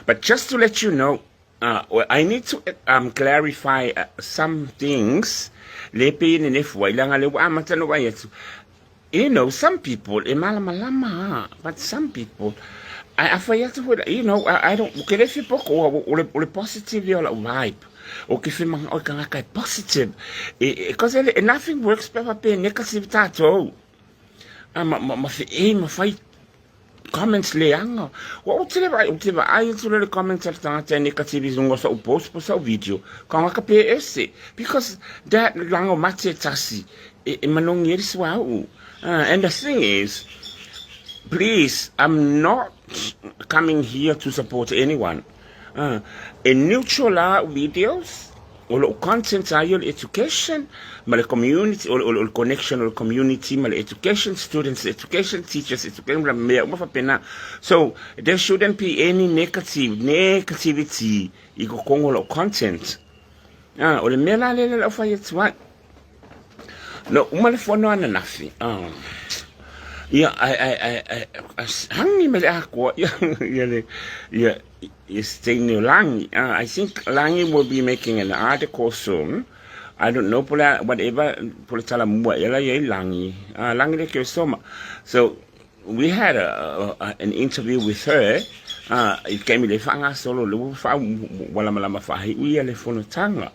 But just to let you know, I need to clarify some things le pe ne nefua ilanga le wa amata no vai atu. You know, some people e malamalama, but some people I fai atu foi, you know, I don't ke le fi poko o le o le positive o la vibe. O ke fi manga o kanga kai positive. E cause nothing works pe pe negative tatou. Ma ma ma fi e ma fai comments leaga. Ua ou tele vaai, ou te vaai atu loa i le comments a le tagata e negative i luga o sau post po o sau video, tagata pe ese. Because that laga o mate e tasi e, e manogi ai le suauu. And the thing is, please, I'm not coming here to support anyone. E neutral lava au videos, o lou content lava ia o le education ma le community, o le connection o le community ma le education, students education, teachers education, ma mea uma faapena. So, there shouldn't be any negative, negativity i totonu o lou content. O le mea la lea o le a ou fai atu ai. Na uma le fono ananafi. Ia, ai, ai, ai, ai, hangi me le akoa, ia, ia le, ia, ia Steini o Langi. I think Langi will be making an article soon. I don't know, pole, whatever, pole tala mua, ela ia i Langi. Langi le ke soma. So, we had an interview with her, i kemi le whanga solo, le wha wala malama whahi uia le fono tanga.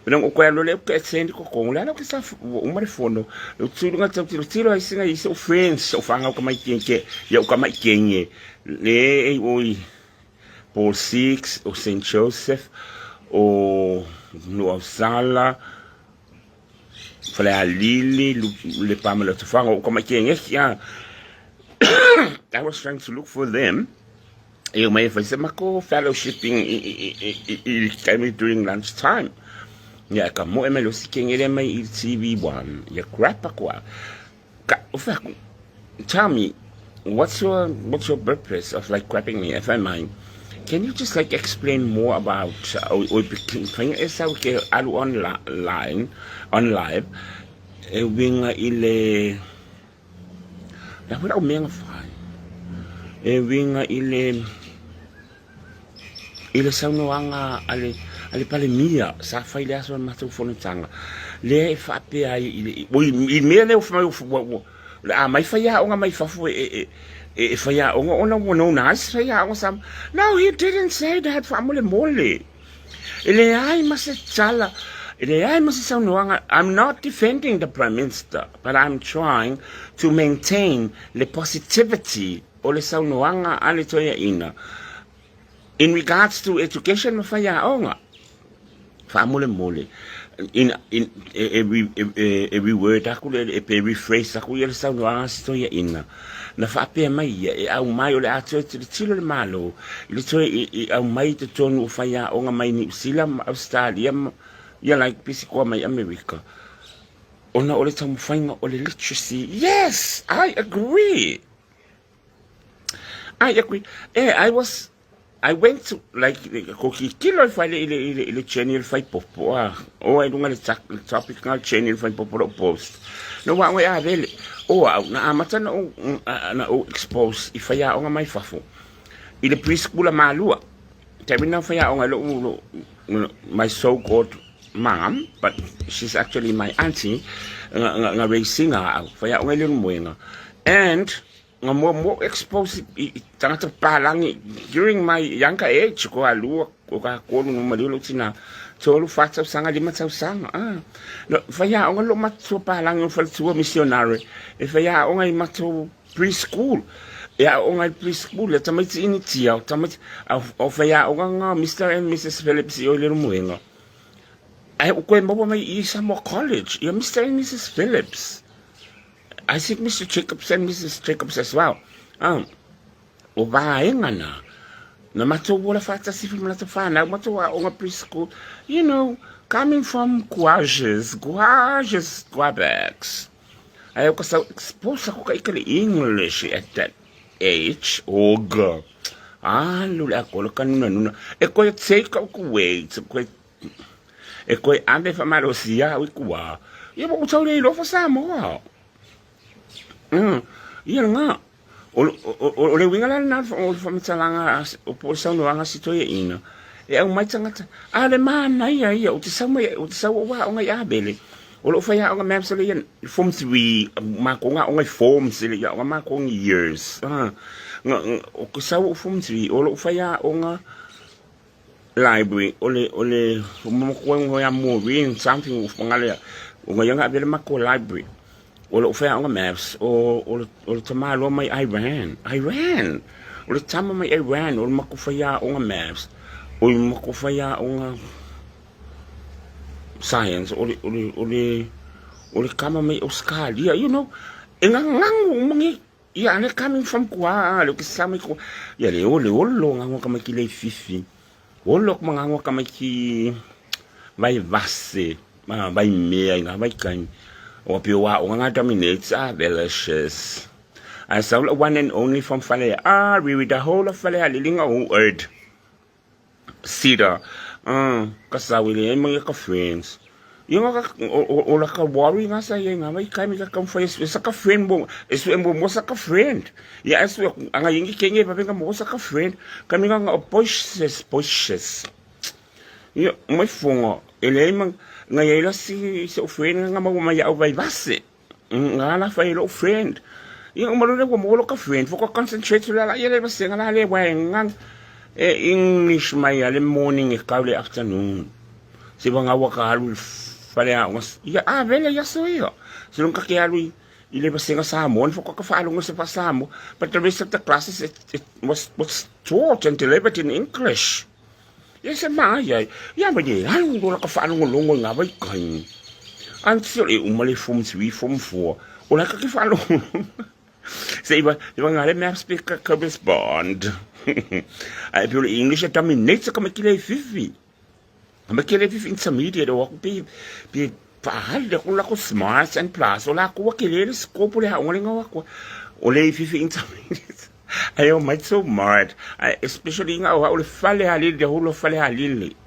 Pele o koe alo le ke sendi ko kongo le ala ke sa uma le fono le tulu nga tau tiro tiro ai singa i so friends so fanga o ka mai kenke ya o ka mai kenye le e oi Paul 6 o St Joseph o no Sala Falealili le pamela tufanga o ka mai kenye ya. I was trying to look for them e mai fai se mako fellowshipping i i during lunch time. Ya ka mo e mai lo si kenge le mai i TV1 ya crap kwa ka o fa. Tell me what's your purpose of like crapping me, if I mind? Can you just like explain more about o o fai e sa ke alu online on live e winga i le la hura o menga fai e winga i le saunoaga a le Palemia sa fai le aso matou fonotaga lea e faapea ai i le i mea lea ua le a mai faiaoga mai fafo e faiaoga ona ua nona ai se faiaoga sa. No, he didn't say that. Faamolemole, e leai ma se tala, e leai ma se saunoaga. I'm not defending the Prime Minister, but I'm trying to maintain le positivity o le saunoaga a le toeaina in regards to education ma faiaoga. Faamolemole, in every word aku le e pe rephrase aku ia le saunoaga se toeaina na faapea mai ia e aumai o le a toe tilotilo le Malo i le toe i aumai totonu o faiaoga mai Niu Sila ma Australia ma ia like pisikoa mai America ona o le taumafaiga o le literacy. Yes, I agree, I agree. I went to like ko ki kilo i fai le i le channel le fai popo a o ai lunga le topic nga channel fai popo lo post no wa wa a vele o au na amata na o na o expose i fai aoga mai fafo i le preschool a malua te na fai aoga lo lo my so called mom, but she's actually my auntie, nga racing au fai aoga i le moenga and nga mo mo expose i tangata palangi during my younger age ko alua ko ka kolu no mali lo tina tolu fa tausaga 5 tausaga. No fai aoga lo matua palangi o faletua missionary e fai aoga i matou preschool e aoga i preschool e tamaiti initia o tamaiti o fai aoga nga Mr and Mrs Phillips i o le moenga ai o koe maua mai i Samoa College ia Mr and Mrs Phillips, I think Mr. Jacobs and Mrs. Jacobs as well. O vaenga na. Na matou ola faatasi foi ma latou fanau, matou aoga preschool. Coming from gorgeous, gorgeous Quebec. Ai o ka sau expose ako ka ikale English at that age. Oga. Alu le ako le kanuna nuna. E koe take au ku wait. Koe e koe ame fa malosia au i kua. Ia mo tau le ilofa Samoa. Ia nga. O le uiga la lena o le faamatalaga po o le saunoaga a si toeaina, e aumai tagata, a o le manaia ia, ou te sau mai, ou te sau ou aoga i Avele, o lou faiaoga maths le ia form 3, matou ga aoga i forms e le i aoga matou i years. Ou te sau ou form 3, o lou faiaoga library, o le, o le, o ia Maureen something, o le, o ia ga avele matou library. O lou faiaoga maths, o le tamaloa mai Iran, Iran! O le tama mai Iran, o le matou faiaoga maths, o le matou faiaoga science, o le, o le, o le, o le tama mai Australia, you know, e gaganu uma nei. Ia, ale coming from kua, le ke sa mai kua. Ia le o le olo ngangua ka mai ki le fifi. Olo ka ngangua ka mai ki vai vase, ma vai mea i ngā vai kai. O pe wa o ngā dominates are delicious. I saw the one and only from Fale. Ah, we with the whole of Fale Lilinga who heard. Sida, ah, ka sawile ai mga ka friends. Yung nga ka, o, o, ka worry nga sa iya nga may kami ka kam fa sa ka friend mo, eso mo mo sa ka friend. Ya eso anga yingi kenge pa benga mo sa ka friend. Kami nga nga pushes pushes. Ya mai fonga ele mang nga ila si so friend nga mo ma ya vai vase. Nga la fa ilo friend. Ia uma lole ua maua ka friend fo ka concentrate la la ia le vasenga la le wa ngang e English mai a le morning e kau le afternoon. Se wa ngawa ka alu fale a ia a vele ia so ia. Se long ka ke alu i le vasenga Samoan fo ka whaalongo se fa Samoa. But the rest of the classes it was taught and delivered in English. Ia se ma ia ia ma ye alu lo ka whaalongolongo i ngā vai kai. Until e uma le form 3, form 4. O la ka ke whaalongolongo. Se iwa, iwa ngā le maths pe ka ka respond. Ai pe o le English e dominates ka makile e fifi. Ka makile e fifi intermediate o aku pe, pe whaahale ko la ko smart and plus o la ko wa ke le scope le haonga le ngawa ko. O le fifi intermediate. Ai o mai so smart. Ai especially nga o le fale halile the whole of fale halile.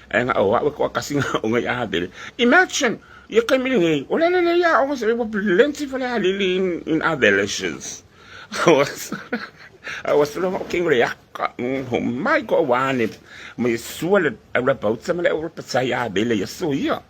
Ai nga o wa ko kasi nga o ngai abele. Imagine ye kai mi ngi o le le ya o se wa plenty fale halile in Abelishes. I was lo king le aka ho mai ko wane. Mai sua le aura bautsa male aura patsai abele ya so ia.